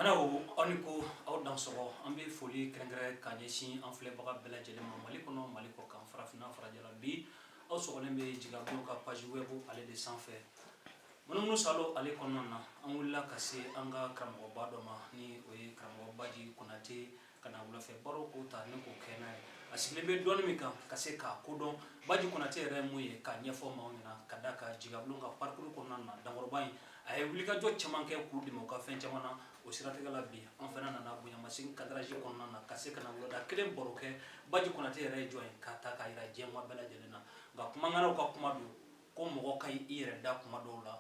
Ŋanaw, aw ni ko, aw dansɔgɔ. An bɛ foli kɛrɛnkɛrɛn ka ɲɛsin an filɛbaga bɛɛ lajɛlen ma, Mali kɔnɔ, Mali kɔ kan, farafinna, farajɛla. Bi aw sɔgɔlen bɛ Jigabulon ka page web ale de sanfɛ. Munumunu salo ale kɔnɔna na, an wulila ka se an ka karamɔgɔba dɔ ma, ni o ye karamɔgɔ Baji Konate, ka na wulafɛ baro ko ta ni k'o kɛ n'a ye. A sigilen bɛ dɔɔni min kan, ka se k'a kodɔn Baji Konate yɛrɛ ye mun ye, k'a ɲɛfɔ maaw ɲɛna. Ka da ka Jigabulon ka parcours kɔnɔna na, dankɔrɔba in a ye wulikajɔ caman kɛ k'u dɛmɛ u ka fɛn caman na. O siratigɛ la, bi an fana nana bonyamasegin cadrage kɔnɔna na, ka se ka na wulada kelen baro kɛ. Baji Konate yɛrɛ ye jɔn ye, k'a ta k'a yira diɲɛmaa bɛɛ lajɛlen na. Nka kumaŋanaw ka kuma don ko mɔgɔ ka ɲi i yɛrɛ da kuma dɔw la,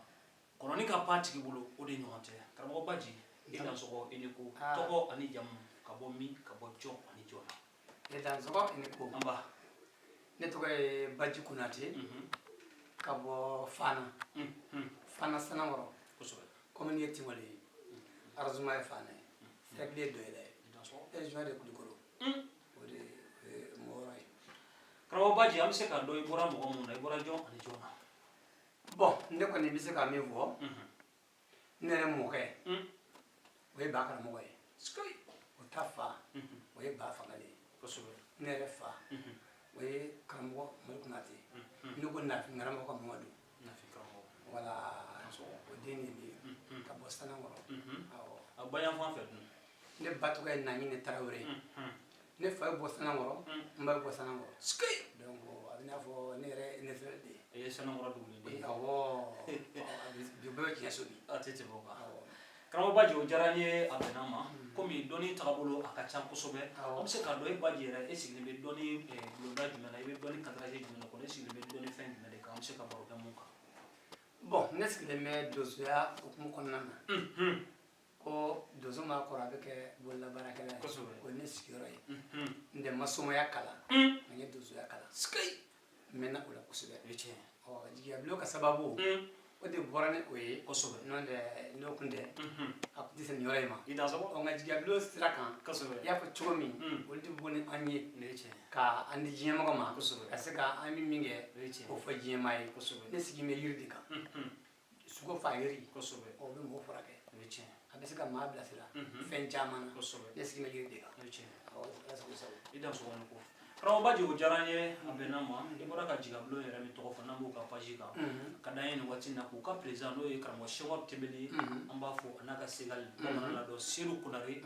kɔnɔni ka pan tigi bolo, o de ɲɔgɔn tɛ. Karamɔgɔ Baji, i dansɔgɔ, i ni ko. Tɔgɔ ani jamu, ka bɔ min, ka bɔ jɔn ani jɔn na? Ne dansɔgɔ, i ni ko. An ba. Ne tɔgɔ ye Baji Konate, ka bɔ Fana, Fana Sanankɔrɔ. Commune ye Tingole ye, arrondissement ye Fana ye, cercle ye Doyila ye. I dansɔgɔ. Région de Kulikoro. O de ye mɔgɔ ye. Karamɔgɔ Baji, an bɛ se k'a dɔn i bɔra mɔgɔ mun na, i bɔra jɔn ani jɔn na? Bon, ne kɔni bɛ se ka min fɔ, ne yɛrɛ mɔkɛ, o ye ba karamɔgɔ ye. O ta fa, o ye ba fangale ye. Ne yɛrɛ fa, o ye karamɔgɔ Mali Konate, ne ko nafin karamɔgɔ ka Mamadu. Nafin karamɔgɔ. Wala, o den de ye ka bɔ Sanankɔrɔ, awɔ. A bayan fan fɛ dun? Ne ba tɔgɔ ye Naɲini Tarawele. Ne fa ye bɔ Sanankɔrɔ, n ba ye bɔ Sanankɔrɔ. Donc a bɛ n'a fɔ ne yɛrɛ ye naturel de ye. I ye Sanankɔrɔ dugulen de ye. Awɔ, bi bɛɛ bɛ tiɲɛ so bi. A tɛ tɛmɛ o kan. Awɔ. Karamɔgɔ Baji, o diyara n ye, a bɛnna ma. Komi dɔnni tagabolo a ka ca kosɛbɛ, an bɛ se k'a dɔn e Baji yɛrɛ, e sigilen bɛ dɔnni bulonda jumɛn na, i bɛ dɔnni cadrage jumɛn kɔnɔ, e sigilen bɛ dɔnni fɛn jumɛn de kan, an bɛ se ka baro kɛ mun kan? Bon, ne sigilen bɛ donsoya hukumu kɔnɔna na, ko donso maa kɔrɔ, a bɛ kɛ bololabaarakɛla ye. O ye ne sigiyɔrɔ ye. N tɛ ma somaya kalan, nka n ye donsoya kalan. N mɛnna o la kosɛbɛ. O ye tiɲɛ. Ɔ, jigiyabulon ka sababu, o de bɔra ni o ye. N'o tɛ, n'o kun tɛ, a kun tɛ se nin yɔrɔ in ma. I dansɔgɔ. Ɔ, nka jigiyabulon sira kan, i y'a fɔ cogo min, olu de bɔ ni an ye Nin ye tiɲɛ. ka an di diɲɛmɔgɔ ma, ka se ka an bɛ min kɛ, O ye tiɲɛ. k'o fɔ diɲɛmaa ye. Ne sigi bɛ yiri de kan, sogo fa yiri. O bɛ mɔgɔ furakɛ. O ye tiɲɛ. A bɛ se ka maa bilasira fɛn caman na. Ne sigi bɛ yiri de kan. O ye tiɲɛ. Awɔ, Ala sago i sago. I dansɔgɔ ni ko. Karamɔgɔ Baji, o diyara n ye, a bɛnna ma. I bɔra ka Jigabulon yɛrɛ min tɔgɔ fɔ, n'an b'o ka page kan, ka d'an ye nin waati in na k'u ka président, n'o ye karamɔgɔ Sɛkumaru Tɛnbeli ye, an b'a fɔ a n'a ka segali bamanan la dɔn Sedu Konare.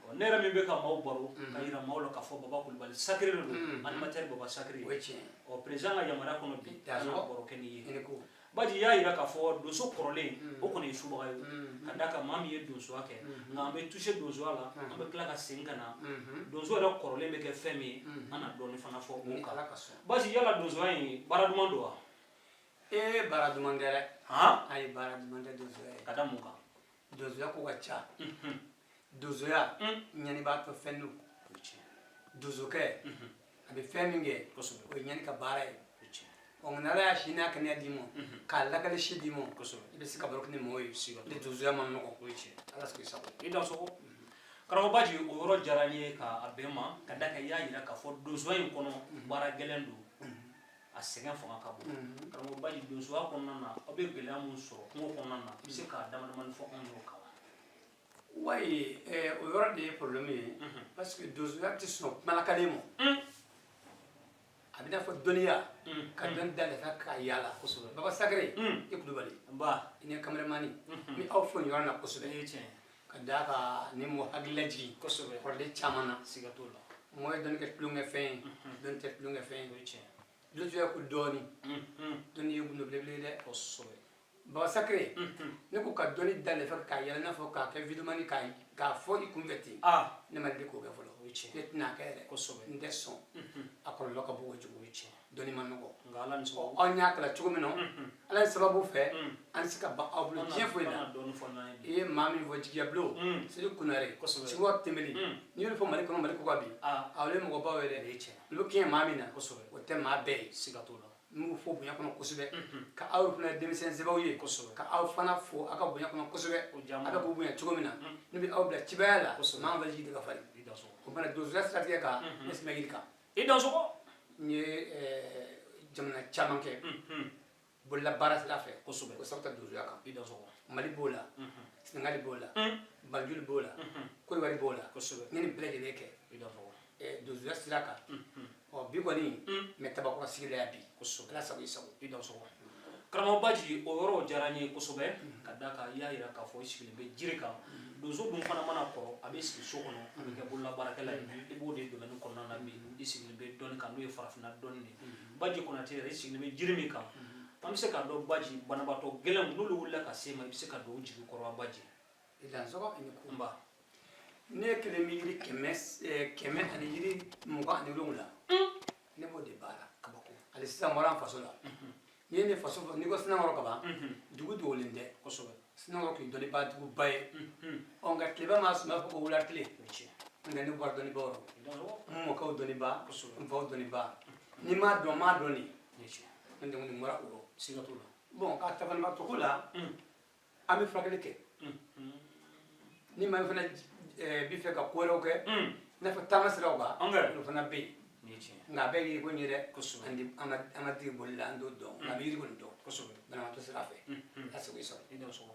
Ɔ, ne yɛrɛ min bɛ ka maaw baro ka yira maaw la k'a fɔ Baba Kulubali Sakire de don, animateur Baba Sakire. O ye tiɲɛ ye. Ɔ, président ka yamaruya kɔnɔ, bi an na baro kɛ n'i ye. I ni ko. Baji y'a yira k'a fɔ donso kɔrɔlen, o kɔni ye subaga ye, ka d'a kan maa min ye donsoya kɛ. Nka an bɛ toucher donsoya la, an bɛ tila ka segin ka na donso yɛrɛ kɔrɔlen bɛ kɛ fɛn min ye, an na dɔɔni fana fɔ o Ni kan. Ala ka sɔn. Baji, yala donsoya in baara duman don wa? Ee, baara duman tɛ dɛ. Han? Ayi, baara duman tɛ donsoya ye. Ka da mun kan? Donsoya ko ka ca. Donsoya, ɲanibaatɔ fɛn don. O ye tiɲɛ. Donsokɛ, a bɛ fɛn min kɛ, o ye ɲani ka baara ye. O ye tiɲɛ. Ɔ, nka n'Ala y'a si n'a kɛnɛya d'i ma, k'a lakali si d'i ma, i bɛ se ka baro kɛ ni mɔgɔw ye. Siga t'o Ni la. donsoya ma nɔgɔ. O ye tiɲɛ. Ala sago i sago. I dansɔgɔ, karamɔgɔ Baji. O yɔrɔ diyara n ye ka a bɛn ma, ka da kan i y'a yira k'a fɔ donsoya in kɔnɔ, baara gɛlɛn don, a sɛgɛn fanga ka bon. Karamɔgɔ Baji, donsoya kɔnɔna na, aw bɛ gɛlɛya mun sɔrɔ kungo kɔnɔna na, i bɛ se k'a dama damani fɔ anw y'o kan wa? Wayi, o yɔrɔ de ye problème ye, parce que donsoya tɛ sɔn kumalakalen ma. A bɛ n'a fɔ dɔnniya, ka dɔnni da fɛ k'a yaala. Baba Sakire, i Kulubali. Nba. I ni kameramani, n bɛ aw fo nin yɔrɔ in na kosɛbɛ. Nin ye tiɲɛ ye. Ka d'a kan ni mɔgɔ hakili lajigin kɔrɔlen caman na. Siga t'o la. Mɔgɔ ye dɔnni kɛ tulonkɛfɛn ye, dɔnni tɛ tulonkɛfɛn ye. O ye tiɲɛ. Donsoya ko dɔɔni, dɔnni ye gundo belebele ye dɛ. Baba Sakire, ne ko ka dɔnni da fɛ k'a yɛlɛ, n'a fɔ k'a kɛ vidéoman, k'a fɔ i kunfɛ ten, ne ma deli k'o kɛ fɔlɔ. O ye tiɲɛ. Ne tɛna kɛ yɛrɛ. N tɛ sɔn, a kɔlɔlɔ ka bon kojugu. O ye tiɲɛ. Dɔnni ma nɔgɔ. Nka Ala ni sababu. Aw y'a kalan cogo min na, Ala ye sababu fɛ, an tɛ se ka ban aw bolo diɲɛ foyi An la. na dɔɔni fɔ n'an ye bi. I ye maa min fɔ, Jigiyabulon, Sedu Konare, Sekumaru Tɛnbeli, n'i y'olu fɔ Mali kɔnɔ, Mali kɔkan bi, olu ye mɔgɔbaw ye dɛ. O ye tiɲɛ. Olu kɛɲɛ maa min na, o tɛ maa bɛɛ ye. Siga t'o la. N b'u fo bonya kɔnɔ kosɛbɛ, ka aw fana ye denmisɛn sɛbɛw ye, ka aw fana fo aw ka bonya kɔnɔ kosɛbɛ. O diyara n A bɛ k'u bonya cogo min na, ne bɛ aw bila cibaya la. Maa min jigi tɛ ka falen. I dansɔgɔ. O fana donsoya siratigɛ kan, ne sigi bɛ yiri kan. I dansɔgɔ. N ye jamana caman kɛ bolola baara sira fɛ. O sabu ta donsoya kan. I dansɔgɔ. Mali b'o la, Senegali b'o la, Banjul b'o la, Kodiwari b'o la. N ye nin bɛɛ lajɛlen kɛ donsoya sira kan. Ɔ bi kɔni n bɛ Tabakɔrɔ sigi la yan bi. Ala sago i sago. I dansɔgɔ, karamɔgɔ Baji. O yɔrɔ diyara n ye kosɛbɛ, ka d'a kan i y'a jira k'a fɔ i sigilen bɛ jiri kan. Donso dun fana mana kɔrɔ, a bɛ sigi so kɔnɔ, a bɛ kɛ bololabaarakɛla ye. I b'o de domaine kɔnɔna na bi. I sigilen bɛ dɔnni kan, n'o ye farafinna dɔnni de ye. Baji Konate yɛrɛ, i sigilen bɛ jiri min kan, an bɛ se k'a dɔn Baji, banabaatɔ gɛlɛnw n'olu wulila ka se ma, i bɛ se ka don u jigi kɔrɔ wa, Baji? I dansɔgɔ, i ni ko. Nba. Ne ye kelen bɛ yiri 127, ne b'o de baara. Kabako. Hali sisan n bɔra an faso la. N'i ye ne faso fɔ, n'i ko Sinankɔrɔ ka ban, dugu dogolen tɛ. Sinankɔrɔ tun ye dɔnnibaa duguba ye. Ɔ nka tileba maa suma fɔ ko wula tile. Nka ne bɔra dɔnnibaaw rɔ. N mɔkɛw dɔnnibaa, n faw dɔnnibaa. N'i m'a dɔn, m'a dɔn de. N tɛ nin bɔra o rɔ. Siga t'o la. Bon, ka ta banabaatɔ ko la, an bɛ furakɛli kɛ. Ni maa min fana bɛ fɛ ka ko wɛrɛw kɛ, i n'a fɔ taama siraw kan, olu fana bɛ yen. Nka a bɛɛ ye yiriko in ye dɛ. An ma dege boli la, an t'o dɔn, nka an bɛ yiri kɔni dɔn banabaatɔ sira fɛ. Ala sago i sago. I dansɔgɔ.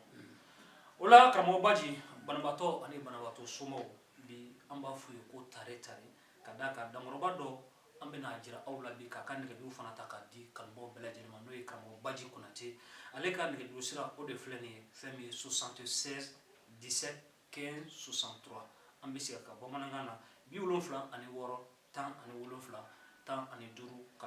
O la, karamɔgɔ Baji, banabaatɔ ani banabaatɔ somaw, bi an b'a f'u ye ko tare tare, ka d'a kan dankɔrɔba dɔ an bɛna jira aw la bi, k'a ka nɛgɛjuru fana ta k'a di kanubaw bɛɛ lajɛlen ma, n'o ye karamɔgɔ Baji Konate. Ale ka nɛgɛjuru sira, o de filɛ nin ye, fɛn min ye 76 17 15 63. An bɛ segin ka bamanankan na: 76 17 15 ka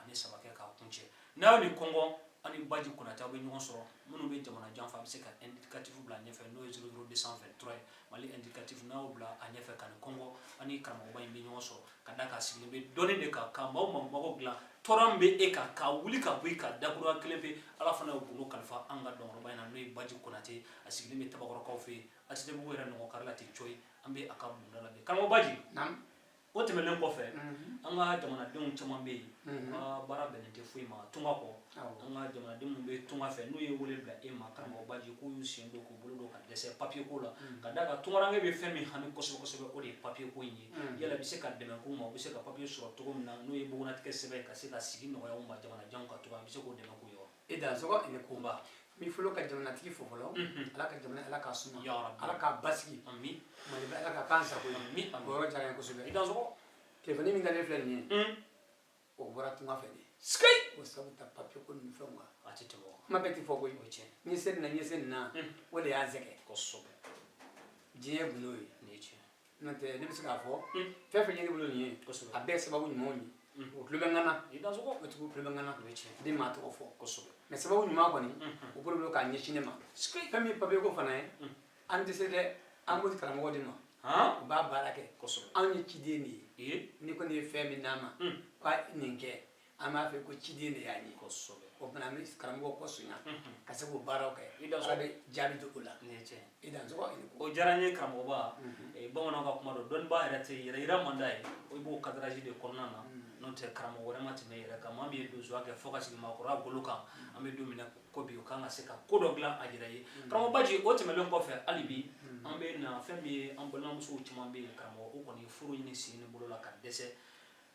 63 kɛ k'a kuncɛ. N'a y'o ni kɔngɔ ani Baji Konate, aw bɛ ɲɔgɔn sɔrɔ. Minnu bɛ jamana jan fɛ, a bɛ se ka indicatif bila a ɲɛfɛ, n'o ye 00223 ye, Mali indicatif. N'a y'o bila a ɲɛfɛ ka nin kɔngɔ, ani karamɔgɔba in bɛ ɲɔgɔn sɔrɔ, ka d'a kan a sigilen bɛ dɔnni de kan, ka maaw mago dilan. Tɔɔrɔ min bɛ e kan, ka wuli ka bɔ i kan dakuruya kelen pe, Ala fana y'o gundo kalifa an ka dɔnkɔrɔba in na, n'o ye Baji Konate. A sigilen bɛ Tabakɔrɔkaw fɛ yen, ATT-bugu yɛrɛ nɔgɔ kari la ten cɔyi. An bɛ a ka bonda la bi, karamɔgɔ Baji. O tɛmɛnen kɔfɛ, an ka jamanadenw caman bɛ yen, u ka baara bɛnnen tɛ foyi ma tunga kɔ. An ka jamanaden minnu bɛ tunga fɛ, n'u ye wele bila e ma, karamɔgɔ Baji, k'u y'u sen don k'u bolo don ka dɛsɛ papiye ko la, ka d'a kan tungaranke bɛ fɛn min hami kosɛbɛ kosɛbɛ, o de ye papiye ko in ye. Yala i bɛ se ka dɛmɛ k'u ma, u bɛ se ka papiye sɔrɔ cogo min na, n'o ye bugunnatigɛ sɛbɛn, ka se ka sigi nɔgɔya u ma jamanajanw ka cogoya, i bɛ se k'o dɛmɛ k'u ye wa? I dansɔgɔ, i ni ko. Nba. N bɛ fɔlɔ ka jamanatigi fo fɔlɔ. Ala ka jamana, Ala k'a suma. Ya Rabbi. Ala k'a basigi. Ami. Mali bɛ, Ala ka k'an sago ye. Ami, ami. O yɔrɔ diyara n ye kosɛbɛ. I dansɔgɔ. Telefɔni min dalen filɛ nin ye, o bɔra tunga fɛ de. O sabu ta papiye ko ninnu fɛnw kan. A tɛ tɛmɛ o kan. Kuma bɛɛ tɛ fɔ koyi. O ye tiɲɛ. N ye se nin na, n ye se nin na, o de y'an sɛgɛn. Diɲɛ ye gundo ye. Nin ye tiɲɛ. N'o tɛ, ne bɛ se k'a fɔ fɛn fɛn ye ne bolo nin ye, a bɛɛ ye sababu ɲumanw ye. O tulo bɛ n kan na. I dansɔgɔ. O tigiw tulo bɛ n kan na. O ye tiɲɛ. Ne m'a tɔgɔ fɔ. Mais sababu ɲuman kɔni, o bolo bolo k'a ɲɛsin ne ma. Fɛn min ye papiye ko fana ye, an tɛ se dɛ, an b'o di karamɔgɔ de ma. U b'a baara kɛ. Anw ye ciden de ye. N'i kɔni ye fɛn min d'an ma k'a nin kɛ, an b'a fɛ ko ciden de y'an ye. O fana, an bɛ karamɔgɔ kɔ sonya ka se k'o baaraw kɛ. Ala bɛ jaabi di o la. Nin ye tiɲɛ. I dansɔgɔ, i ni ko. O diyara n ye, karamɔgɔba. Bamananw ka kuma don, dɔnnibaa yɛrɛ tɛ yɛrɛ yira man d'a ye, i b'o cadrage de kɔnɔna na. N'o tɛ, karamɔgɔ wɛrɛ ma tɛmɛ i yɛrɛ kan. Maa min ye donsoya kɛ fo ka sigi maakɔrɔya golo kan, an bɛ don min na ko bi, o kan ka se ka ko dɔ dilan a yɛrɛ ye. Karamɔgɔ Baji, o tɛmɛnen kɔfɛ, hali bi an bɛ na fɛn min ye, an balimamusow caman bɛ yen, karamɔgɔ, o kɔni ye furu ɲini sen ni bolo la ka dɛsɛ,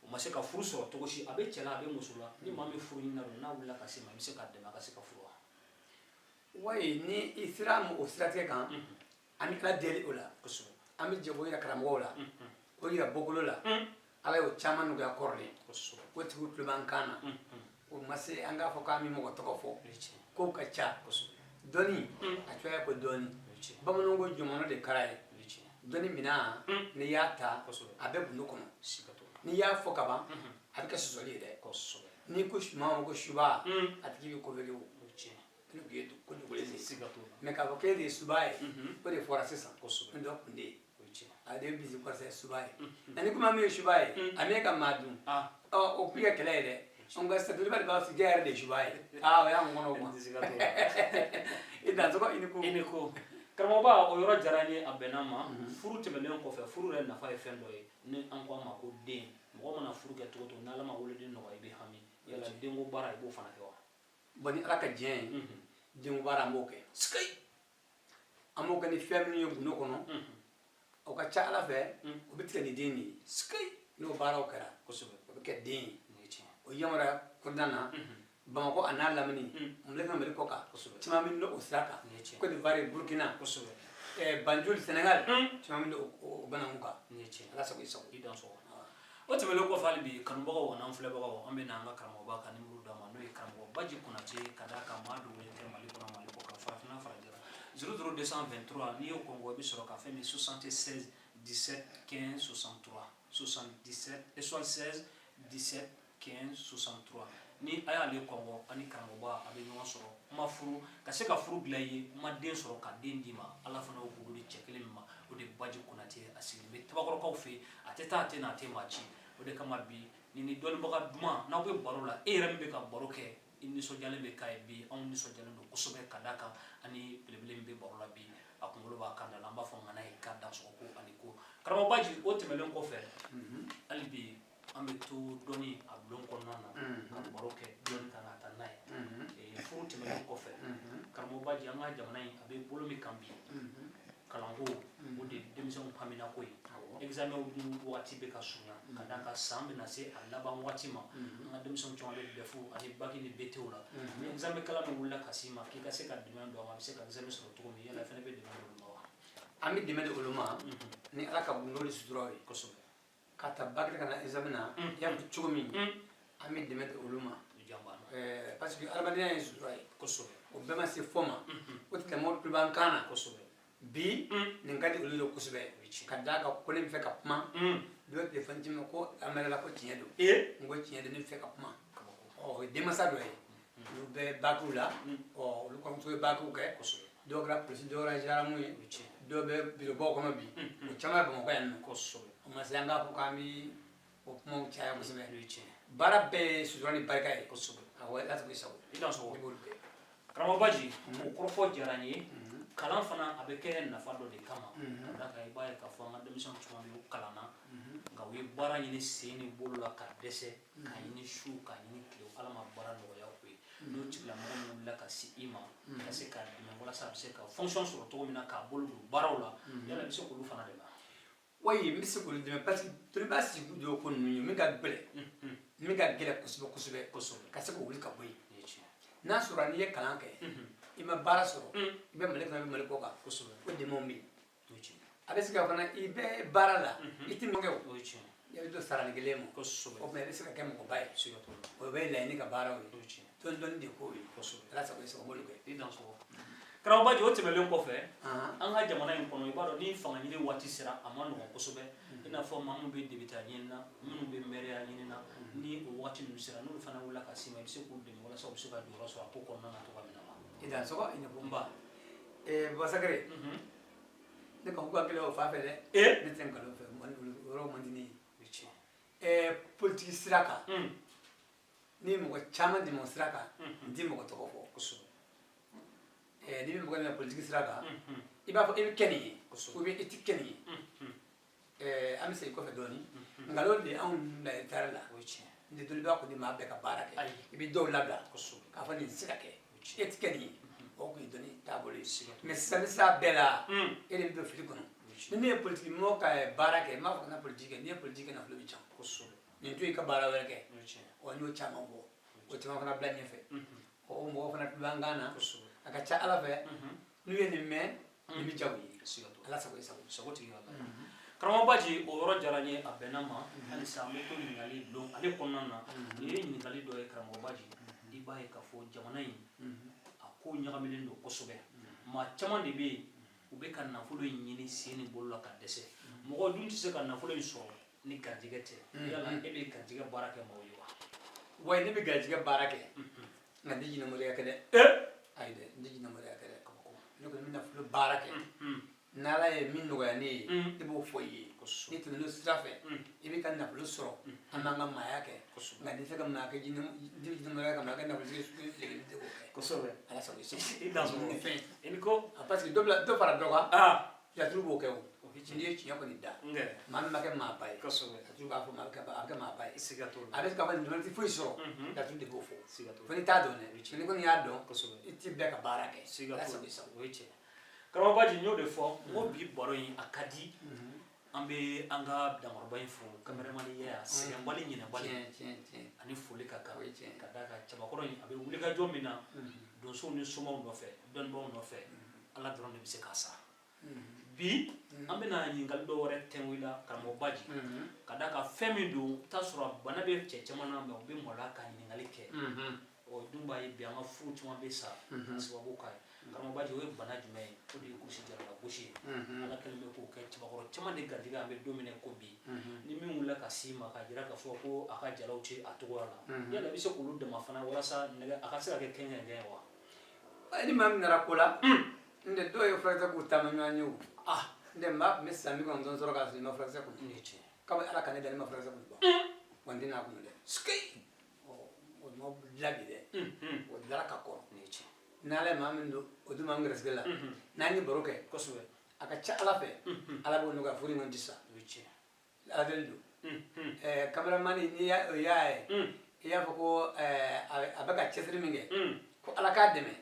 o ma se ka furu sɔrɔ cogo si. A bɛ cɛ la, a bɛ muso la. Ni maa min furu ɲini na don, n'a wulila ka se ma, i bɛ se k'a dɛmɛ a ka se ka furu wa? Wayi, ni i sera o siratigɛ kan, an bɛ Ala deli o la. An bɛ jɛ k'o yira karamɔgɔw la, k'o yira bɔkolo la. Ala y'o caman nɔgɔya kɔrɔlen. O tigiw tulo b'an kan na. O ma se an k'a fɔ k'an bɛ mɔgɔ tɔgɔ fɔ, kow ka ca. Dɔnni a cogoya ko dɔɔni, bamananw ko jɔmɔnɔ de kara ye. Dɔnni minan, n'i y'a ta, a bɛ gundo kɔnɔ. N'i y'a fɔ ka ban, a bɛ kɛ sɔsɔli ye dɛ. N'i ko maa ma ko suba, a tigi bɛ ko o ne tun ye ko dogolen de ye. Mais k'a fɔ k'e de ye suba ye, o de fɔra sisan. N dɔ kun de ye a de bisi kɔrɔsɛ suba ye. Nka ni kuma min ye suba ye, a m'e ka maa dun, ɔ o kun ye kɛlɛ ye dɛ. Nka sisan de b'a fɔ k'e yɛrɛ de ye suba ye. Aa, o y'an kɔnɔ o ma. I dansɔgɔ, i ni ko. I ni ko, karamɔgɔba. O yɔrɔ diyara n ye, a bɛnna ma. Furu tɛmɛnen kɔfɛ, furu yɛrɛ nafa ye fɛn dɔ ye, ni an ko a ma ko den. Mɔgɔ mana furu kɛ cogo o cogo, n'Ala ma woloden nɔgɔya, i bɛ hami. Yala denko baara, i b'o fana kɛ wa? Bon, ni Ala ka diɲɛ ye, denko baara, an b'o kɛ. An b'o kɛ ni fɛn minnu ye gundo kɔnɔ, o ka ca Ala fɛ, o bɛ tigɛ ni den de ye. N'o baaraw kɛra, o bɛ kɛ den ye. O yamaruya kɔnɔna na. Bamakɔ a n'a lamini, Mali kɔnɔ, Mali kɔ kan, caman bɛ o sira kan. Côte d'Ivoire, Burkina, Banjul, Sénégal, caman bɛ o bananku kan. Ala sago i sago. I dansɔgɔ. O tɛmɛnen kɔfɛ, hali bi kanubagaw an'an filɛbagaw, an bɛ n'an ka karamɔgɔba ka nimoro d'a ma, n'o ye karamɔgɔ Baji Konate, ka d'a kan maa dogolen tɛ Mali kɔnɔ, Mali kɔ kan, farafinna, farajɛla. 00223, n'i y'o kɔngɔ, i bɛ sɔrɔ ka fɛn min 76 17 15 63, 77 76 17 15 63. Ni a y'ale kɔngɔ, ani karamɔgɔba a bɛ ɲɔgɔn sɔrɔ. Ma furu ka se ka furu dilan i ye, ma den sɔrɔ ka den d'i ma, Ala fana y'o bolo di cɛ kelen min ma, o de ye Baji Konate. A sigilen bɛ Tabakɔrɔkaw fɛ yen, a tɛ taa, a tɛ na, a tɛ maa ci. O de kama bi ni dɔnnibaga duman n'aw bɛ baro la, e yɛrɛ min bɛ ka baro kɛ, i nisɔndiyalen bɛ k'a ye. Bi anw nisɔndiyalen don kosɛbɛ, ka d'a kan ani belebele min bɛ baro la bi, a kunkolo b'a kan da la. An b'a fɔ ŋana ye k'a dansɔgɔ ko ani ko. Karamɔgɔ Baji, o tɛmɛnen kɔfɛ, hali bi an bɛ to dɔnni a bulon kɔnɔna na ka baro kɛ dɔnni kan ka taa n'a ye. Furu tɛmɛnen kɔfɛ, karamɔgɔ Baji, an ka jamana in a bɛ bolo min kan bi, kalanko o de ye denmisɛnw haminako ye. Examen dun waati bɛ ka surunya, ka d'a kan san bɛna se a laban waati ma. An ka denmisɛnw caman bɛ DEF ani bac ni BT la. Ni examen kalan min wulila ka s'i ma k'i ka se ka dɛmɛ don a ma, a bɛ se ka examen sɔrɔ cogo min, yala fana bɛ dɛmɛ don olu ma wa? An bɛ dɛmɛ di olu ma ni Ala ka gundo ni sutura ye. Ka ta bac ka na examen na, i y'a fɔ cogo min, an bɛ dɛmɛ di olu ma, parce que adamadenya ye sutura ye. O bɛɛ ma se fɔ ma, o tigilamɔgɔ tulo b'an kan na. Bi nin ka di olu ye kosɛbɛ, ka d'a kan ko ne bɛ fɛ ka kuma. Dɔ ye telefɔni ci n ma ko an bɛ la ko tiɲɛ don. N ko tiɲɛ don, ne bɛ fɛ ka kuma. Ɔ, o ye denmansa dɔ ye, olu bɛ bakiw la. Ɔ, olu kɔrɔmuso ye bakiw kɛ, dɔw kɛra polisi, dɔw kɛra gendarme ye, dɔw bɛ birobaw kɔnɔ bi. O caman bɛ Bamakɔ yan nɔ. O ma se an k'a fɔ k'an bɛ o kumaw caya kosɛbɛ. Baara bɛɛ ye sutura ni barika ye. Awɔ, Ala sago i sago. I dansɔgɔ. I b'olu kɛ. Karamɔgɔ Baji, o kɔrɔfɔ diyara n ye. Kalan fana a bɛ kɛ nafa dɔ de kama, ka d'a kan i b'a ye k'a fɔ an ka denmisɛnw caman bɛ yen, u kalanna, nka u ye baara ɲini sen ni bolo la ka dɛsɛ, k'a ɲini su, k'a ɲini tile, Ala ma baara nɔgɔya u ye. N'o tigilamɔgɔ min wulila ka se i ma ka se k'a dɛmɛ walasa a bɛ se ka fonction sɔrɔ cogo min na k'a bolo don baaraw la, yala i bɛ se k'olu fana dɛmɛ? Wayi, n bɛ se k'olu dɛmɛ, parce que dɔnniba sigi dɔw ko ninnu ye min ka gɛlɛn, min ka gɛlɛn kosɛbɛ kosɛbɛ, ka se k'o wuli ka bɔ yen. N'a sɔrɔ n'i ye kalan kɛ, i ma baara sɔrɔ, i bɛ Mali kɔnɔ, i bɛ Mali kɔ kan, o dɛmɛw bɛ yen. A bɛ se ka fana i bɛ baara la, i tɛ min kɛ, o i bɛ dɔ sara ni kelen ma, o tuma i bɛ se ka kɛ mɔgɔba ye. O bɛ laɲini ka baaraw ye, dɔɔni dɔɔni de k'o ye. Ala sago i sago, n b'olu kɛ. I dansɔgɔ, karamɔgɔ Baji. O tɛmɛnen kɔfɛ, an ka jamana in kɔnɔ, i b'a dɔn ni fanga ɲini waati sera, a ma nɔgɔn kosɛbɛ. I n'a fɔ maa minnu bɛ député ɲini na, minnu bɛ maire ɲini na, ni o waati ninnu sera, n'olu fana wulila ka s'i ma, i bɛ se k'u dɛmɛ walasa u bɛ se ka jɔyɔrɔ sɔrɔ a ko kɔnɔna na cogoya min na wa? I dansɔgɔ, i ni ko. Nba. Basakere, ne ka ko ka gɛlɛn o fan fɛ dɛ. Ne tɛ nkalon fɛ, o yɔrɔ man di ne ye. Politiki sira kan, ni mɔgɔ caman dɛmɛ o sira kan, n ti mɔgɔ tɔgɔ fɔ. N'i bɛ mɔgɔ dɛmɛ politiki sira kan, i b'a fɔ i bɛ kɛ nin ye ou bien i ti kɛ nin ye. An bɛ segin kɔfɛ dɔɔni. Nkalon de anw bila taari la. N tɛ dɔnniba kɔni maa bɛɛ ka baara kɛ, i bɛ dɔw labila k'a fɔ nin tɛ se ka kɛ, e ti kɛ nin ye. O kun ye dɔnni taabolo ye. Mais sisan ni sira bɛɛ la, e de bɛ don fili kɔnɔ. Ni ne ye politiki mɔgɔ ka baara kɛ, n b'a fɔ ka na politiki kɛ. N'i ye politiki kɛ, nafolo bɛ can. Nin to i ka baara wɛrɛ kɛ. Ɔ, n y'o caman fɔ, o caman fana bila ɲɛfɛ. Ɔ, o mɔgɔw fana tulo b'an kan na. A ka ca Ala fɛ, n'u ye nin mɛn, nin bɛ diya u ye. Ala sago i sago. Sago tigi ka karamɔgɔ Baji, o yɔrɔ diyara n ye, a bɛnna ma. Halisa an bɛ to ɲininkali don ale kɔnɔna na. Nin ye ɲininkali dɔ ye, karamɔgɔ Baji. I b'a ye k'a fɔ jamana in a ko ɲagaminen don kosɛbɛ. Maa caman de bɛ yen, u bɛ ka nafolo in ɲini sen ni bolo la ka dɛsɛ. Mɔgɔ dun tɛ se ka nafolo in sɔrɔ ni garijɛgɛ tɛ. Yala e bɛ garijɛgɛ baara kɛ maaw ye wa? Wa ne bɛ garijɛgɛ baara kɛ, nka n tɛ jinɛmoriya kɛ dɛ. Ayi dɛ, n tɛ jinɛmoriya kɛ dɛ. Ne kɔni bɛ nafolo baara kɛ. N'Ala ye min nɔgɔya ne ye, ne b'o fɔ i ye. N'i tɛmɛn'o sira fɛ, i b'i ka nafolo sɔrɔ. An b'an ka maaya kɛ, nka n'i tɛ ka maa kɛ jinɛmoriya ka maa kɛ nafolotigi ye, sugu tɛ k'o kɛ. Ala sago i sago. I dansɔgɔ. Ni fɛn. I ni ko. Parce que dɔ bila dɔ fara dɔ kan, laturu b'o kɛ. O n'i ye tiɲɛ kɔni da, maa min ma kɛ maaba ye, laturu b'a fɔ maa bɛ kɛ, a bɛ kɛ maaba ye. A bɛ se k'a fɔ nin tɛ foyi sɔrɔ, laturu de b'o fɔ. Fo n'i t'a dɔn dɛ. N'i kɔni y'a dɔn, i ti bɛɛ ka baara kɛ. Ala sago i sago. O ye tiɲɛ, karamɔgɔ Baji. N y'o de fɔ n ko bi baro in a ka di. An bɛ an ka dankɔrɔba in fo, cameraman ya sɛgɛnbali, ɲinɛbali. Tiɲɛ, tiɲɛ, tiɲɛ. Ani foli ka kan. O ye tiɲɛ. Ka d'a kan, cɛbakɔrɔ in, a bɛ wulikajɔ min na donsow ni somaw nɔfɛ, dɔnnibaaw nɔfɛ, Ala dɔrɔn de bɛ se k'a sa. Bi an bɛna ɲininkali dɔ wɛrɛ tɛnku i la, karamɔgɔ Baji, ka d'a kan fɛn min don, i t'a sɔrɔ bana bɛ cɛ caman na, mais u bɛ maloya ka ɲininkali kɛ. Ɔ, dun b'a ye bi, an ka furu caman bɛ sa ka sababu k'a ye. Karamɔgɔ Baji, o ye bana jumɛn ye? O de ye kurusi jarala gosi ye. Ala kɛlen bɛ k'o kɛ cɛbakɔrɔ caman de garijɛgɛ. An bɛ don min na ko bi, ni min wulila ka s'i ma k'a jira k'a fɔ ko a ka jalaw tɛ a cogoya la, yala i bɛ se k'olu dɛmɛ fana walasa nɛgɛ a ka se ka kɛ kɛnkɛnkɛn ye wa? Ni maa min nana ko la, n tɛ dɔw ye furakisɛ k'u taama ɲɔgɔn ye o. N tɛ maa tun bɛ san 90 sɔrɔ k'a sɔrɔ i ma furakisɛ kun. Nin ye tiɲɛ. Kabi Ala ka ne da, ne ma furakisɛ kun bɔ wa, n tɛ n'a kun dɛ. Ɔ, o ma dilan bi dɛ, o dilara ka kɔrɔ. Nin ye tiɲɛ. N'Ala ye maa min don, o dun maa min gɛrɛsɛgɛ la, n'an ye baro kɛ, a ka ca Ala fɛ, Ala b'o nɔgɔya, furu in kɔni tɛ sa. O ye tiɲɛ. Ala deli don. Cameraman, n'i y'a o y'a ye, i y'a fɔ ko a bɛ ka cɛsiri min kɛ, ko Ala k'a dɛmɛ,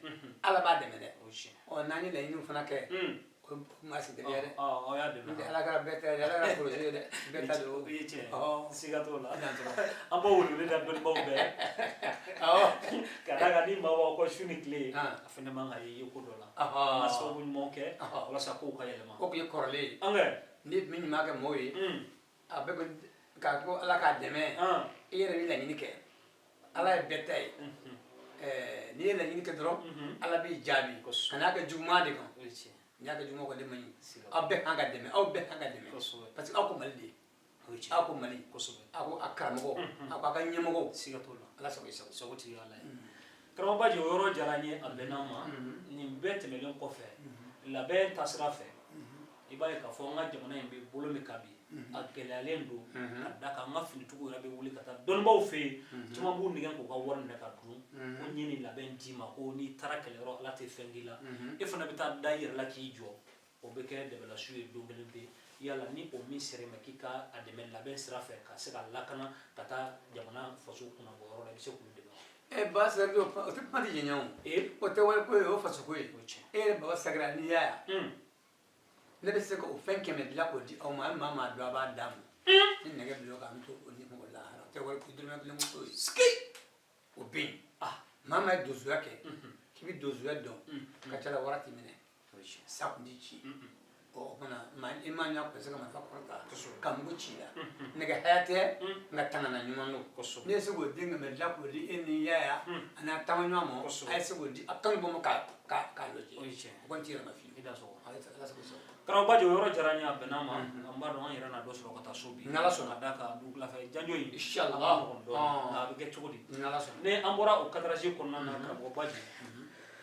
Ala b'a dɛmɛ dɛ. O ye tiɲɛ. Ɔ, n'an ye laɲiniw fana kɛ, o ma sigi teliya dɛ. Aw y'a dɛmɛ. N'o tɛ Ala kɛra bɛɛ ta ye, Ala kɛra kɔlɔsi ye dɛ, bɛɛ ta don. O ye tiɲɛ. Ɔ. Siga t'o la. I dan sɔrɔ. An b'o welewele da dɔnnibaaw bɛɛ, ka d'a kan ni maa b'aw kɔ su ni tile, a fɛnɛ man ka ye ko dɔ la. An ka sababu ɲumanw kɛ walasa kow ka yɛlɛma. O tun ye kɔrɔlen ye. An kɛ. Ni tun bɛ ɲuman kɛ mɔgɔw ye, a bɛ ko k'a ko Ala k'a dɛmɛ. I yɛrɛ bɛ laɲini kɛ, Ala ye bɛɛ ta ye. N'i ye laɲini kɛ dɔrɔn, Ala b'i jaabi. Kan'a kɛ juguman de kan. O ye tiɲɛ. N'i y'a kɛ juguman kɔni, man ɲi. Siga. Aw bɛɛ kan ka dɛmɛ, aw bɛɛ kan ka dɛmɛ, parce que aw ko Mali de ye. O ye tiɲɛ. Aw ko Mali, aw ko a karamɔgɔw, aw ko a ka ɲɛmɔgɔw. Siga t'o la. Ala sago i sago. Sago tigi Ala ye. Karamɔgɔ Baji, o yɔrɔ diyara n ye, a bɛnna n ma. Nin bɛɛ tɛmɛnen kɔfɛ, labɛn taasira fɛ, i b'a ye k'a fɔ an ka jamana in bɛ bolo min kan bi, a gɛlɛyalen don, ka da kan an ka finitigiw yɛrɛ bɛ wuli ka taa dɔnnibaaw fɛ yen. Caman b'u nɛgɛn k'u ka wari minɛ ka dun, ko n ye nin labɛn d'i ma, ko n'i taara kɛlɛyɔrɔ, Ala tɛ fɛn k'i la, e fana bɛ taa da i yɛrɛ la k'i jɔ, o bɛ kɛ dɛbɛlasu ye don kelen pe. Yala ni o min sera i ma k'i ka a dɛmɛ labɛn sira fɛ ka se ka lakana ka taa jamana faso kunnabɔ yɔrɔ la, i bɛ se k'olu dɛmɛ wa? Ɛ, ba sɛgɛrɛ, o tɛ kuma tɛ jɛɲɛ o. O tɛ wari ko ye, o faso ko ye. O ye tiɲɛ. E yɛrɛ baba sɛgɛrɛ, n'i y'a ye, ne bɛ se ka o fɛn 100 dilan k'o di aw ma. A ye maa maa dɔn, a b'a d'a ma ni nɛgɛ bila o kan, an bɛ t'o ni mɔgɔ lahara. O tɛ wari ko, dɔrɔmɛ kelen ko t'o ye. O bɛ yen. Maa maa ye donsoya kɛ, k'i bɛ donsoya dɔn, ka ca la, wara t'i minɛ, O ye tiɲɛ. sa kun t'i ci. Ɔ, o kumana maa i ma ɲa kun se ka marifa kɔrɔta ka mugu ci i la, nɛgɛ haya tɛ, nka tangana ɲuman don. Ne ye se k'o den 100 dilan k'o di e ni yaya a n'a taama ɲɔgɔn ma, a ye se k'o di a kanu bɔ ma k'a lɔ. O ye tiɲɛ. O kɔni t'i yɛlɛma fiyewu. I da sɔgɔ. Ala sago i sago. Karamɔgɔ Baji, o yɔrɔ diyara n ye, a bɛnna ma. An b'a dɔn an yɛrɛ na dɔ sɔrɔ ka taa so bi. N'Ala sɔnna. Ka d'a kan dugukila fɛ janjo in, Inshallah. a ma nɔgɔn dɔɔnin, nka a bɛ kɛ cogo di? N'Ala sɔnna. Ni an bɔra o cadrage kɔnɔna na, karamɔgɔ Baji,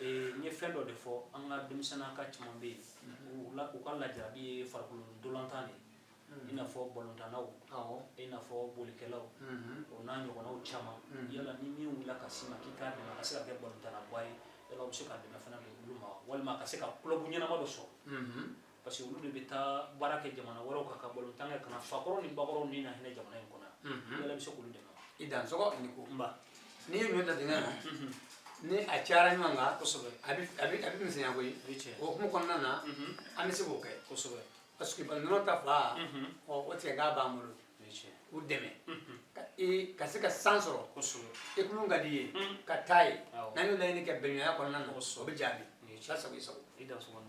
n ye fɛn dɔ de fɔ. An ka denmisɛnnin ka caman bɛ yen, u ka lajarabi ye farikolo ntolantan de ye, i n'a fɔ balontannaw, i n'a fɔ bolikɛlaw, o n'a ɲɔgɔnnaw caman. Yala ni min wulila ka s'i ma k'i k'a dɛmɛ a ka se ka kɛ balontanna ye, yala u bɛ se ka dɛmɛ fana don olu ma, walima ka se ka club ɲɛnama dɔ sɔrɔ? Parce que olu de bɛ taa baara kɛ jamana wɛrɛw kan ka balontan kɛ ka na fakɔrɔ ni bakɔrɔw ni na hinɛ jamana in kɔnɔ yan. Yala i bɛ se k'olu dɛmɛ wa? I dan sɔgɔ ni ko. N ba. N'i ye ɲɔ da dingɛ na, ni a cayara ɲɔgɔn kan, a bɛ misɛnya koyi. O ye tiɲɛ. O hukumu kɔnɔna na, an bɛ se k'o kɛ, parce que nɔnɔ ta fa, ɔ, o tigɛ b'an bolo. O ye tiɲɛ. K'u dɛmɛ ka se ka san sɔrɔ, i kulun ka di i ye ka taa ye. N'an y'o laɲini kɛ bɛnɲɔgɔnya kɔnɔna na, o bɛ jaabi. Nin ye tiɲɛ. Ala sago i sago. I da sɔgɔ.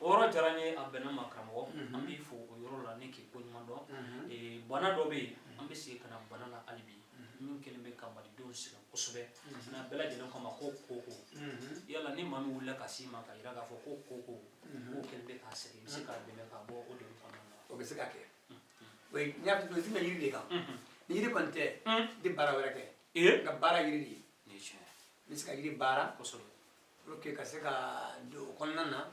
O yɔrɔ diyara n ye, a bɛnna ma. Karamɔgɔ, an b'i fo o yɔrɔ la ni k'i ko ɲuman dɔn. Bana dɔ bɛ yen, an bɛ segin ka na bana la hali bi, min kɛlen bɛ ka malidenw sɛgɛn kosɛbɛ, n'a bɛɛ lajɛlen kama ko koko. Yala ni maa min wulila ka s'i ma ka yira k'a fɔ ko koko k'o kɛlen bɛ k'a sɛgɛn, i bɛ se k'a dɛmɛ k'a bɔ o degun kɔnɔna na? O bɛ se ka kɛ. O ye n y'a fɔ cogo min, yiri de kan. Ni yiri kɔni tɛ, n tɛ baara wɛrɛ kɛ. N ka baara yiri de ye. Nin ye tiɲɛ. N bɛ se ka yiri baara pour que ka se ka don o kɔnɔna na,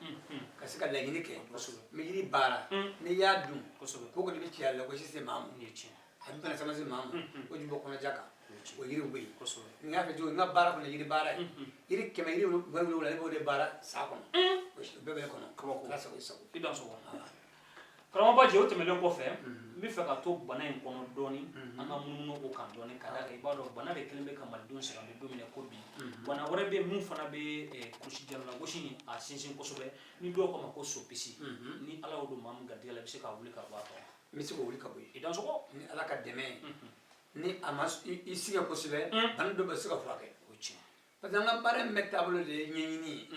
ka se ka laɲini kɛ. N bɛ yiri baara, n'i y'a dun, koko de bɛ ci a la, ko si se maa ma, Nin ye tiɲɛ. A bɛ bana caman se maa ma, o ju bɔ kɔnɔja kan. O yiriw bɛ yen. N y'a fɔ cogo min, n ka baara kɔni ye yiri baara ye. Yiri 100, yiri 27, ne b'o de baara san kɔnɔ. O bɛɛ bɛ ne kɔnɔ. Kabako. Ala sago i sago. I dan sɔgɔ. Karamɔgɔ Baji, o tɛmɛnen kɔfɛ, n N bɛ fɛ ka to bana in kɔnɔ dɔɔni, an ka munumunu o kan dɔɔni, ka d'a kan i b'a dɔn bana de kɛlen bɛ ka malidenw sɛgɛn. An bɛ don min na ko bi, bana wɛrɛ bɛ yen mun fana bɛ kurusi lagosi in a sinsin kosɛbɛ, ni dɔw k'a ma ko sopisi. Ni Ala y'o don maa min garijɛgɛ la, i bɛ se k'a wuli ka bɔ a kan? N bɛ se k'o wuli ka bɔ yen. I dansɔgɔ. Ni Ala ka dɛmɛ ye, ni a ma i sɛgɛn kosɛbɛ, bana dɔ bɛ se ka furakɛ. O ye tiɲɛ. Parce que an ka baara in bɛɛ taabolo de ye ɲɛɲini ye.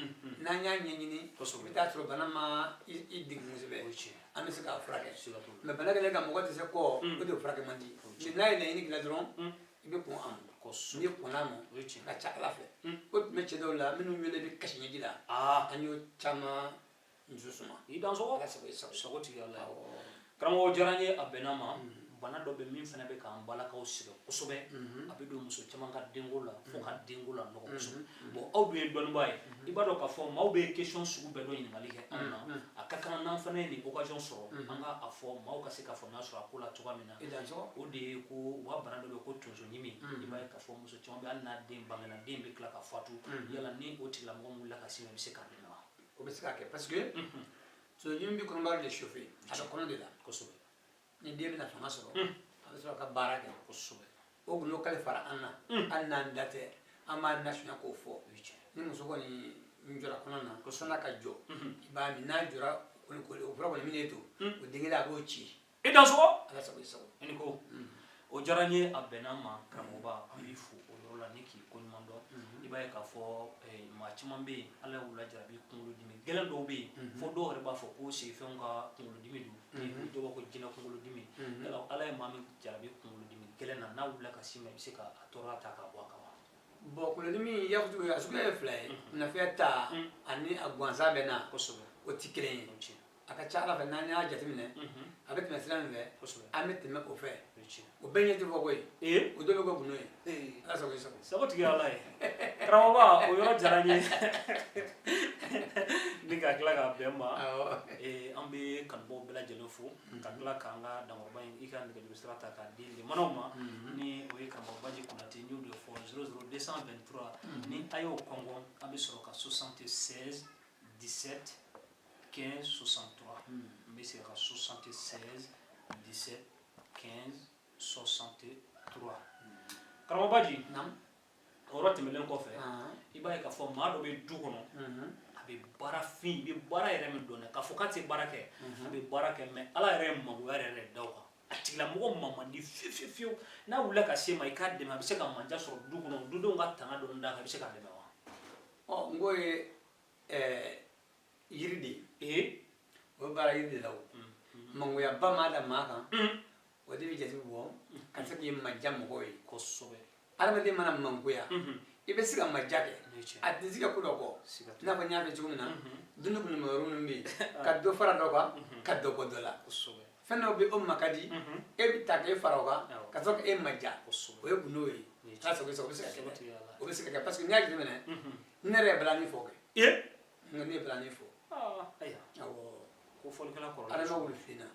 N'an y'a ɲɛɲini, i bɛ taa sɔrɔ bana ma i degun kosɛbɛ. O ye tiɲɛ. An bɛ se k'a furakɛ. Siga t'o la. Mais bana kɛlen ka mɔgɔ dɛsɛ kɔ, o de furakɛ man di. Mais n'a ye laɲini k'i la dɔrɔn, i bɛ kɔn a ma. N'i kɔnna a ma, O ye tiɲɛ. a ka ca Ala fɛ, o tun bɛ cɛ dɔw la minnu wele bɛ kasi ɲɛji la, an y'o caman muso suma. I dansɔgɔ. Ala sago i sago. Sago tigi Ala ye. Karamɔgɔ, diyara n ye, a bɛnna ma. Bana dɔ bɛ min fana bɛ k'an balakaw sɛgɛn kosɛbɛ, a bɛ don muso caman ka denko la fo ka denko la nɔgɔ kosɛbɛ. Bon, aw dun ye dɔnnibaa ye, i b'a dɔn k'a fɔ maaw bɛ question sugu bɛɛ dɔ ɲininkali kɛ anw na. A ka kan n'an fana ye nin occasion sɔrɔ, an ka a fɔ maaw ka se ka faamuya sɔrɔ a ko la cogoya min na. I dansɔgɔ. O de ye ko u ka bana dɔ bɛ yen ko tonsoɲimi. I b'a ye k'a fɔ muso caman bɛ, hali n'a den bangena, den bɛ tila ka fatu. Yala ni o tigilamɔgɔ min wulila ka se ma, i bɛ se k'a dɛmɛ wa? O bɛ se ka kɛ, parce que tonsoɲimi bɛ kɔnɔbara de chauffer, a bɛ kɔnɔ de la. Ni den bɛna fanga sɔrɔ, a bɛ sɔrɔ ka baara kɛ. O gundo kale fara an na, hali n'an da tɛ, an b'a nasunya k'o fɔ. O ye tiɲɛ. Ni muso kɔni jɔra kɔnɔ na, san'a ka jɔ, i b'a min. N'a jɔra, o fura kɔni min ye to o den kelen, a b'o ci. I dansɔgɔ. Ala sago i sago. I ni ko, o diyara n ye, a bɛnna n ma. Karamɔgɔba, an b'i fo o yɔrɔ la ni k'i koɲuman dɔn. I b'a ye k'a fɔ maa caman bɛ yen, Ala y'u lajarabi kunkolodimi gɛlɛn dɔw bɛ yen, fo dɔw yɛrɛ b'a fɔ ko sigifɛnw ka kunkolodimi don, dɔw b'a fɔ ko jinɛ kunkolodimi. Yala Ala ye maa min jarabi kunkolodimi gɛlɛn na, n'a wulila ka s'i ma, i bɛ se ka a tɔɔrɔya ta k'a bɔ a kan wa? Bon, kunkolodimi, i y'a fɔ cogo min, a suguya ye fila ye: nafɛn ta ani a gansan bɛ na. O tɛ kelen ye. O ye tiɲɛ. A ka ca Ala fɛ, n'an y'a jateminɛ, a bɛ tɛmɛ sira min fɛ, an bɛ tɛmɛ o fɛ. O ye tiɲɛ. O bɛɛ ɲɛ tɛ fɔ koyi. O dɔ bɛ kɛ gundo ye. Ala sago i sago. Sago tigi Ala ye. Karamɔgɔba, o yɔrɔ diyara n ye ni ka tila k'a bɛn ma. An bɛ kanubaw bɛɛ lajɛlen fo, ka tila k'an ka dankɔrɔba in, i ka nɛgɛjuru sira ta k'a di limanaw ma, ni o ye karamɔgɔ Baji Konate. N y'o de fɔ, 00223, ni a y'o kɔngɔ, a bɛ sɔrɔ ka 76 17 15 63. N bɛ segin ka 76 17 15 63. Karamɔgɔ Baji, o yɔrɔ tɛmɛnen kɔfɛ, i b'a ye k'a fɔ maa dɔ bɛ du kɔnɔ, a bɛ baara fin, i bɛ baara yɛrɛ min dɔn dɛ, k'a fɔ k'a tɛ baara kɛ, a bɛ baara kɛ, mais Ala yɛrɛ ye magoya yɛrɛ da o kan. A tigilamɔgɔ ma man di fiyewu fiyewu fiyewu. N'a wulila ka se ma, i k'a dɛmɛ, a bɛ se ka manja sɔrɔ du kɔnɔ, dudenw ka tanga dɔɔni d'a kan, i bɛ se k'a dɛmɛ wa? Ɔ, n k'o ye yiri de ye. O bɛ baara yiri de la. O mangoyaba maa da maa kan, o de bɛ jate bɔ ka se k'i maja mɔgɔw ye. Adamaden mana mangoya, i bɛ se ka maja kɛ. O ye tiɲɛ. A tɛ se ka ko dɔ kɔ. Siga I n'a fɔ n y'a fɛ cogo min na, dumuni kunuma yɔrɔ minnu bɛ yen, ka dɔ fara dɔ kan, ka dɔ bɔ dɔ la. Fɛn dɔw bɛ, o ma ka di, e bɛ ta k'e fara o kan, ka sɔrɔ k'e maja. O ye gundo ye. Ala sago i sago, o bɛ se ka kɛ Sago dɛ. tigi Ala. O bɛ se ka kɛ, parce que n'i y'a jateminɛ, ne yɛrɛ ye balani fɔ kɛ. Nka ne ye balani fɔ. Ayiwa. Awɔ. Ko fɔlikɛla kɔrɔlen. Adama wuli finna,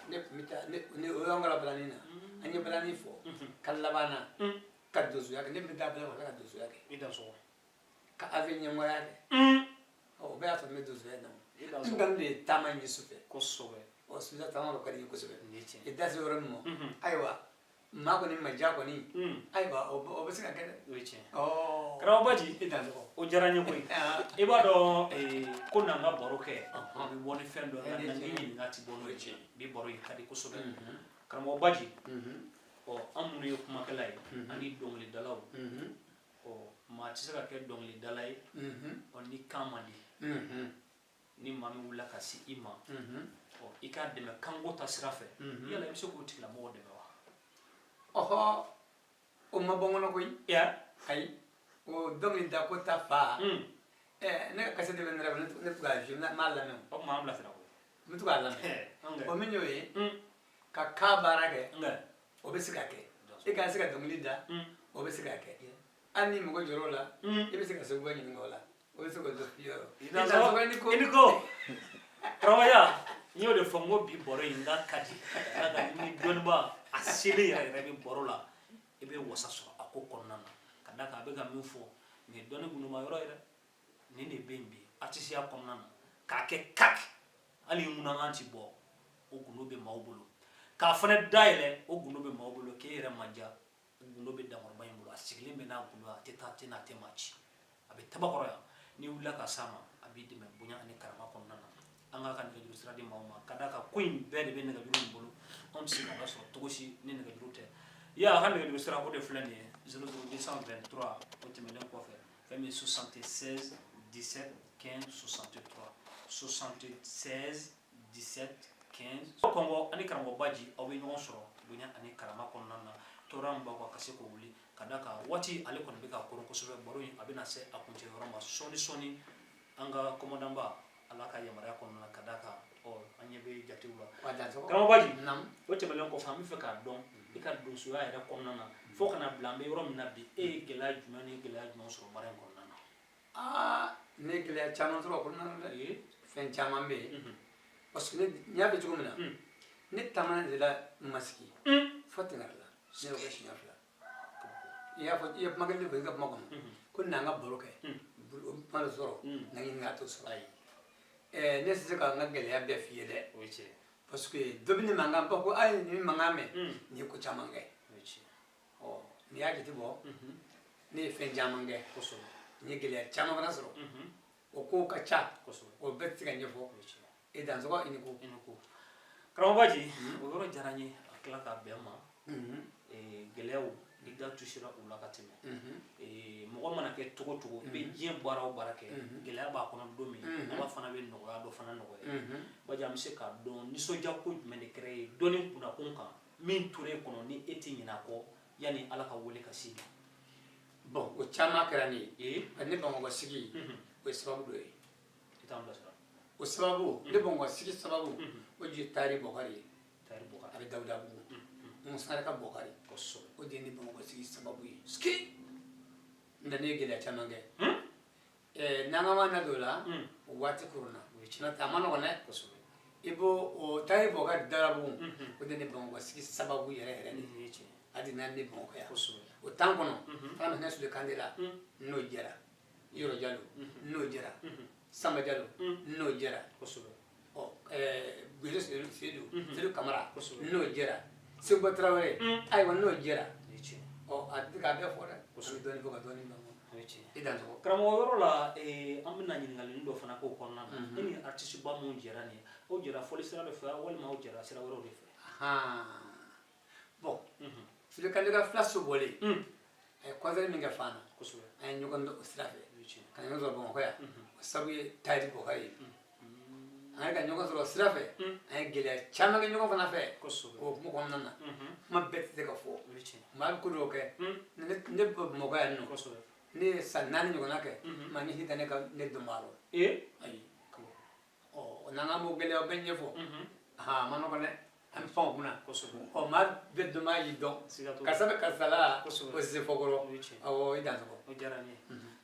ne tun bɛ taa ne o y'an ka balani na, an ye balani fɔ ka laban na ka donsoya kɛ. Ne bɛ taa balani ka donsoya kɛ. I dansɔgɔ. Ka afe ɲɛmɔgɔya kɛ. Ɔ, o bɛɛ y'a sɔrɔ n bɛ donsoya na. I N dansɔgɔ. kanu de ye taama in ye sufɛ. Ɔ, sufɛ taama dɔ ka di n ye kosɛbɛ. Nin ye tiɲɛ. I da se yɔrɔ min ma, ayiwa, maa kɔni maja kɔni, ayiwa, o bɛ se ka kɛ dɛ. O ye tiɲɛ. Ɔ. Karamɔgɔ Baji, I dansɔgɔ. o diyara n ye koyi. I b'a dɔn ko n'an ka baro kɛ, o bɛ bɔ ni fɛn dɔ ye, nka n'an k'i ɲininka, a ti bɔ n'o ye. Bi baro in ka di kosɛbɛ. Karamɔgɔ Baji, ɔ, an minnu ye kumakɛla ye ani dɔnkilidalaw, ɔ, maa tɛ se ka kɛ dɔnkilidala ye, ɔ, ni kan man di. Ni maa min wulila ka se i ma, ɔ, i k'a dɛmɛ kanko ta sira fɛ, yala i bɛ se k'o tigilamɔgɔ dɛmɛ wa? Ɔhɔ, o ma bɔ n kɔnɔ koyi. Ayi, o dɔnkili da ko ta fa, ne ka kasɛti bɛ ne yɛrɛ bolo, ne bɛ to k'a jouer, n m'a lamɛn. O tuma an bilasira koyi. N bɛ to k'a lamɛn. An O min y'o ye, ka kan baara kɛ, o bɛ se ka kɛ. E ka se ka dɔnkili da, o bɛ se ka kɛ. Hali ni mɔgɔ jɔr'o la, i bɛ se ka seguba ɲininka o la, o bɛ se k'o dɔ f'i ye. I dansɔgɔ. I ni ko karamɔgɔya, n y'o de fɔ, n ko bi baro in n k'a ka di, ka d'a kan ni dɔnniba a selen yɛrɛ yɛrɛ bɛ baro la, i bɛ wasa sɔrɔ a ko kɔnɔna na, ka d'a kan a bɛ ka min fɔ nin ye dɔnni gundoma yɔrɔ ye dɛ. Nin de bɛ yen bi artisiya kɔnɔna na, k'a kɛ kaki, hali ŋunakan ti bɔ, o gundo bɛ maaw bolo. K'a fana dayɛlɛ, o gundo bɛ maaw bolo. K'e yɛrɛ man diya, gundo bɛ dankɔrɔba in bolo. A sigilen bɛ n'a gundo, a tɛ taa, a tɛ na, a tɛ maa ci, a bɛ tabakɔrɔ yan. N'i wulila ka s'a ma, a b'i dɛmɛ bonya ani karama kɔnɔna na. An k'a ka nɛgɛjuru sira di maaw ma, ka d'a kan ko in bɛɛ de bɛ nɛgɛjuru in bolo. Anw tɛ se k'a lasɔrɔ cogo si ni nɛgɛjuru tɛ. Ya, a ka nɛgɛjuru sira, o de filɛ nin ye: 00223. O tɛmɛnen kɔfɛ, fɛn min ye 76 17 15 63, 76 17 15. Kɔngɔ ani karamɔgɔ Baji, aw bɛ ɲɔgɔn sɔrɔ bonya ani karama kɔnɔna na. Tɔɔrɔ min b'aw kan, ka se k'o wuli, ka d'a kan waati ale kɔni bɛ ka koron kosɛbɛ. Baro in, a bɛna se a kuncɛ yɔrɔ ma sɔɔni sɔɔni, an ka commandant ba, Ala ka yamaruya kɔnɔna na, ka d'a kan ɔ an ɲɛ bɛ jatew la. Karamɔgɔ Baji, o tɛmɛnen kɔfɛ, an bɛ fɛ k'a dɔn i ka donsoya yɛrɛ kɔnɔna na, fo ka na bila an bɛ yɔrɔ min na bi, e ye gɛlɛya jumɛn ni gɛlɛya jumɛn sɔrɔ baara in kɔnɔna na? Aa, ne ye gɛlɛya caman sɔrɔ o kɔnɔna na dɛ. Fɛn caman bɛ yen, parce que ne y'a fɔ cogo min na, ne taamana de la Masigi fo Tɛngɛrɛ la. Ne y'o kɛ siɲɛ 2. I y'a fɔ, i ye kuma kelen fɔ i ka kuma kɔnɔ ko n'an ka baro kɛ, o kuma dɔ sɔrɔ na ɲininka t'o sɔrɔ. Ɛɛ, ne tɛ se ka n ka gɛlɛya bɛɛ f'i ye dɛ, parce que dɔ bɛ ne mankan bɔ ko ayi, nin mankan mɛn, nin ye ko caman kɛ. Ɔ, n'i y'a jate bɔ, ne ye fɛn caman kɛ, n ye gɛlɛya caman fana sɔrɔ. O kow ka ca, o bɛɛ tɛ se ka ɲɛfɔ. E dansɔgɔ, i ni ko. I ni ko, karamɔgɔ Baji. O yɔrɔ diyara n ye, a tila ka bɛn ma. Gɛlɛyaw, i da tusira u la ka tɛmɛ. Mɔgɔ mana kɛ cogo o cogo, i bɛ diɲɛ baara o baara kɛ, gɛlɛya b'a kɔnɔ don min, Ala fana bɛ nɔgɔya dɔ fana nɔgɔya. Baji, an bɛ se k'a dɔn nisɔndiya ko jumɛn de kɛra e ye dɔnni kunnakun kan, min tora e kɔnɔ ni e tɛ ɲinɛ a kɔ yanni Ala ka wele ka s'i ma? Bon, o caman kɛra ne ye. Ne Bamakɔ sigi, o ye sababu dɔ ye. I t'an bilasira. O sababu, ne Bamakɔ sigi sababu, o ye Tari Bɔkari ye. Tari Bɔkari. A bɛ Dawudabugu, Musaraka ka Bɔkari. O de ye ne Bamakɔ sigi sababu ye. N tɛ, ne ye gɛlɛya caman kɛ. N'an ka ma na don o la, o waati koronna, n'o tɛ a ma nɔgɔn dɛ. I b'o o Tari Bɔkari Dawudabugu, o de ye ne Bamakɔ sigi sababu yɛrɛ yɛrɛ de ye. A de nana ne Bamakɔ yan. O temps kɔnɔ, Ala ma hinɛ Sule Kante la, n'o jɛra Yɔrɔ Jalo, n'o jɛra Samba Jalo, n'o jɛra ɔ Gbese Seydou, Seydou Kamara, n'o jɛra Seguba Tarawele, ayiwa, n'o jɛra. Ɔ, a tɛ k'a bɛɛ fɔ dɛ, an bɛ dɔɔnin fɔ ka dɔɔnin ban. I dansogo. Karamɔgɔ, yɔrɔ la, an bɛna ɲininkali dɔ fana k'o kɔnɔna na. E ni artiste ba minnu jɛra nin ye, aw jɛra fɔli sira de fɛ walima aw jɛra sira wɛrɛw de fɛ? Bon, Sule Kante ka fila so bɔlen, a ye concert min kɛ Fana, an ye ɲɔgɔn dɔn o sira fɛ, ka ɲɔgɔn sɔrɔ Bamakɔ yan. O sababu ye Tari Bɔkari ye. An ye ka ɲɔgɔn sɔrɔ o sira fɛ, an ye gɛlɛya caman kɛ ɲɔgɔn fana fɛ o hukumu kɔnɔna na. Kuma bɛɛ tɛ se ka fɔ. Maa bɛ ko dɔw kɛ. Ne bɛ Bamakɔ yan nɔ, ne ye san 4 ɲɔgɔnna kɛ, maa ni si tɛ ne ka ne dɔnbaa dɔn. Ayi. Ɔ, n'an k'an b'o gɛlɛyaw bɛɛ ɲɛfɔ, a ma nɔgɔn dɛ, an bɛ fɛn o kunna. Ɔ, maa bɛɛ dɔnbaa y'i dɔn, karisa bɛ karisa la, o tɛ se fɔ kɔrɔ. Awɔ, i dansogo. O diyara n ye,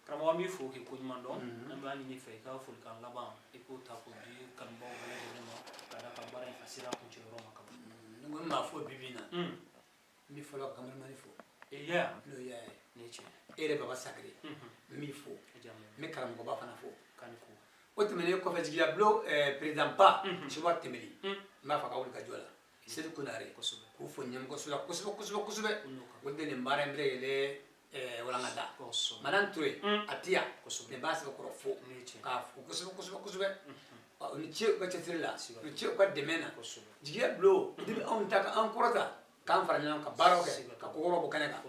karamɔgɔ. An b'i fo k'i ko ɲuman dɔn. An b'a ɲini fɛ, i ka folikan laban, i k'o ta k'o di kanubaw bɛɛ lajɛlen ma, ka d'a kan baara in, a sera a kuncɛ yɔrɔ ma ka ban. Ni ko n b'a fɔ bi bi in na, n bɛ fɔlɔ ka kameramani fo. N'o ye Yaya ye. Nin ye tiɲɛ. E yɛrɛ Baba Sakire, n b'i fo. O diyara n ye. N bɛ karamɔgɔba fana fo. K'ani ko. O tɛmɛnen kɔfɛ, jigiya bulon président ba Sewa Tɛmɛli, n b'a fɔ a ka wuli ka jɔ la, Sedu Konare, k'u fo ɲɛmɔgɔso la kosɛbɛ kosɛbɛ kosɛbɛ. O de nin baara in bɛɛ lajɛlen walankata. Madame Touré a ti yan, nin b'a sɛbɛkɔrɔ fo, k'a fo kosɛbɛ kosɛbɛ kosɛbɛ. U ni ce u ka cɛsiri la, u ni ce u ka dɛmɛ na. Jigiya bulon, o de bɛ anw ta ka an kɔrɔta, k'an fara ɲɔgɔn kan ka baaraw kɛ, ka kokɔrɔ bɔ kɛnɛ kan,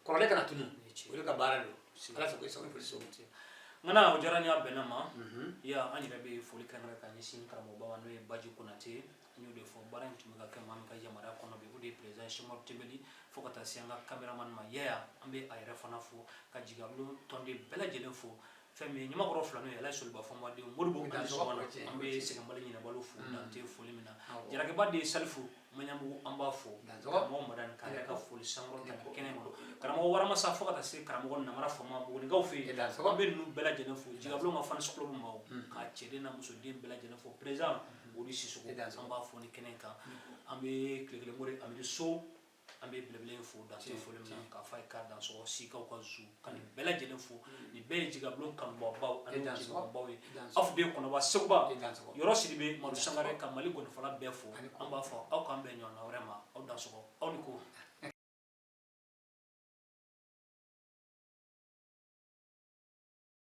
kɔrɔlen kana tunu. O de ka baara don. Ala sago i sago, foli sogo. Ŋana, o diyara n ye, a bɛnna ma ya. An yɛrɛ bɛ foli kɛrɛnkɛrɛn ka ɲɛsin karamɔgɔba ma, n'o ye Baji Konate ye. N y'o de fɔ, baara in tun bɛ ka kɛ maa min ka yamaruya kɔnɔ bi, o de ye président Sɛkumaru Tɛnbeli, fo ka taa se an ka caméraman ma Yaya. An bɛ a yɛrɛ fana fo, ka jigabulon tɔnden bɛɛ lajɛlen fo. Fɛn min ye ɲamakɔrɔ filanin ye, Ala ye soliba fɔmaden Modibo ani Sumana, an bɛ sɛgɛnbali ɲinɛbalo fo dante foli min na. Jarakɛba de ye Salifu Maɲanbugu, an b'a fo. Karamɔgɔ Madani k'a yɛrɛ ka foli sankɔrɔ ta kɛnɛ kɔnɔ, karamɔgɔ Waramasa, fo ka taa se karamɔgɔ Namara Fama Bugunikaw fɛ yen, an bɛ ninnu bɛɛ lajɛlen fo. Jigabulon ka fans club maaw, k'a cɛden n'a musoden bɛɛ lajɛlen fo. Président Odi Sisoko, an b'a fo ni kɛnɛ kan. An bɛ tile kelen mori Amidu So, an bɛ belebele fo dante foli min na ka fara. f'a ye k'a dansɔgɔ. Sikaw ka zu ka nin bɛɛ lajɛlen fo. Nin bɛɛ ye Jigabulon kanubabaw ani jɛɲɔgɔnbaw ye. Aw de kɔnɔba Seguba Yɔrɔ Sidibe, Madu Sangare, ka Mali gɔnifɔla bɛɛ fo. An b'a fɔ aw k'an bɛn ɲɔgɔnna wɛrɛ ma. Aw dansɔgɔ, aw ni ko.